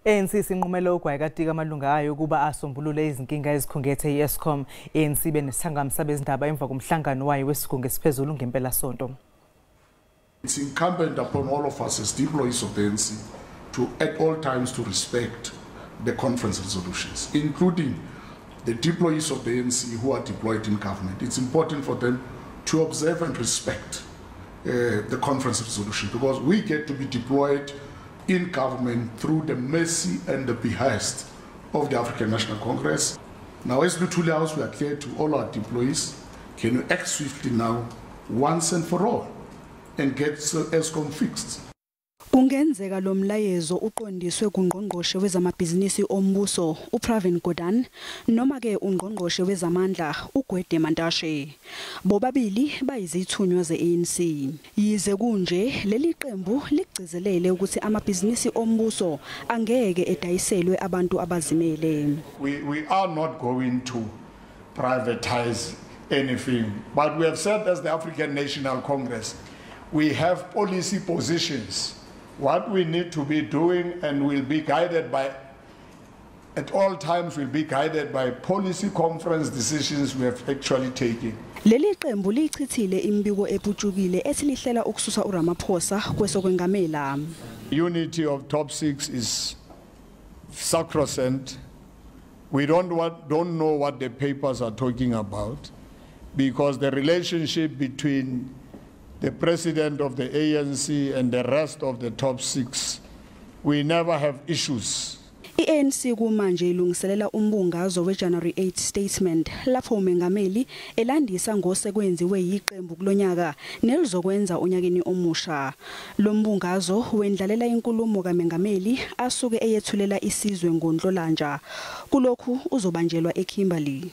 ANC sinqumele ugwayi amalunga ayo ukuba asombulule izinkinga ezikhungethe i-Eskom. ANC benesithangami sabezindaba emva komhlangano wayo wesigungu esiphezulu ngempelasonto. It's incumbent upon all of us as deployees of the ANC to at all times to respect the conference resolutions, including the deployees of the ANC who are deployed in government. It's important for them to observe and respect the conference resolution, because we get to be deployed in government through the mercy and the behest of the African National Congress. Now, as Luthuli House, we are clear to all our deployees, can you act swiftly now, once and for all, and get Eskom fixed? Kungenzeka lo mlayezo uqondiswe kungqongqoshe wezamabhizinisi ombuso uPravin Gordhan noma ke ungqongqoshe wezamandla uGwede Mantashe. Bobabili bayizithunywa ze-ANC. Yize kunje, leli qembu ligcizelele ukuthi amabhizinisi ombuso angeke edayiselwe abantu abazimele. We are not going to privatize anything, but we have said as the African National Congress, we have policy positions. What we need to be doing and will be guided by, at all times will be guided by policy conference decisions we have actually taken. Leli qembu lichithile imibiko eputshukile ethi lihlela ukususa uRamaphosa kwesokwengamela. Unity of top 6 is sacrosanct. We don't know what the papers are talking about, because the relationship between the president of the ANC and the rest of the top 6, we never have issues. I-ANC kumanje ilungiselela umbungazo weJanuary 8 statement lapho umengameli elandisa ngosekwenziwe yiqembu kulonyaka nelizokwenza onyakeni omusha. Lo mbungazo wendlalela inkulumo kaMengameli asuke eyethulela isizwe ngoNhlolanja. Kulokhu uzobanjelwa eKimberley.